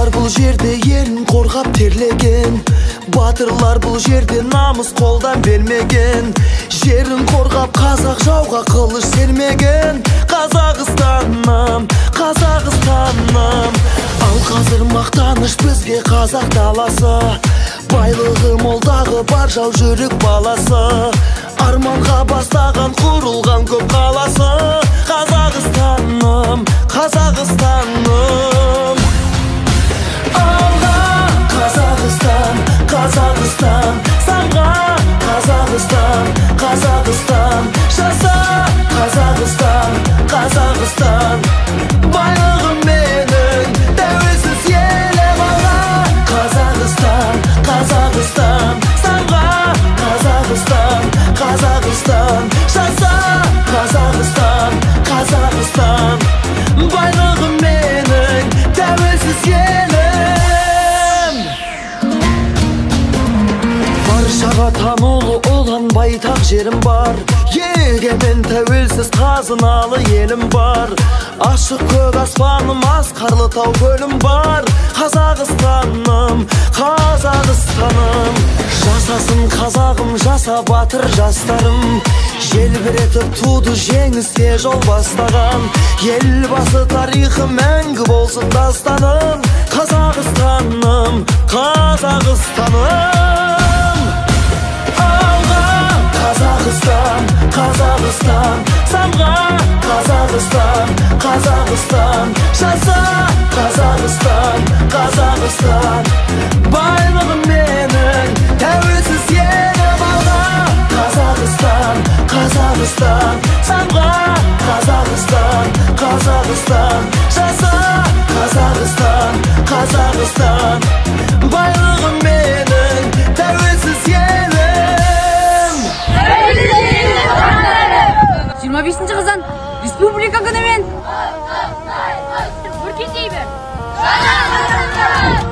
Батырлар бұл жерде елін қорғап терлеген, батырлар бұл жерде намыс қолдан бермеген. Жерін қорғап қазақ жауға қылыш сермеген. Қазақстаным, Қазақстаным. Ал қазір мақтаныш бізге қазақ даласы, байлығы молдағы бар жау жүрек баласы. Арманға бастаған құрылған көп қаласы. Қазақстаным, Қазақстаным. Алға Қазақстан, Қазақстан, самға Қазақстан, Қазақстан, жаса Қазақстан, Қазақстан. Байлығым менің, тәуелсіз елім алға. Қазақстан, Қазақстан, самға Қазақстан, Қазақстан, жаса Қазақстан, Қазақстан. Байлығым менің, тәуелсіз елім. Баршаға танулы ұлан байтақ жерім бар, егемен тәуелсіз қазыналы елім бар. Ашық көк аспаным, асқарлы тау көлім бар. Қазақстаным, Қазақстаным. Жасасын қазағым, жаса батыр жастарым. Желбіретіп туды жеңіске жол бастаған. Елбасы тарихы мәңгі болсын дастаным. Қазақстаным, Қазақстаным. Алға Қазақстан, Қазақстан, самға Қазақстан, Қазақстан, жаса Қазақстан, Қазақстан. Байлығым менің, тәуелсіз елім алға. Қазақстан, Қазақстан, самға Қазақстан, Қазақстан, жаса Қазақстан, Қазақстан. Байлығым менің, тәуелсіз елім. 25 қазан Республика күнімен өркендей бер. Жаңа Қазақстан!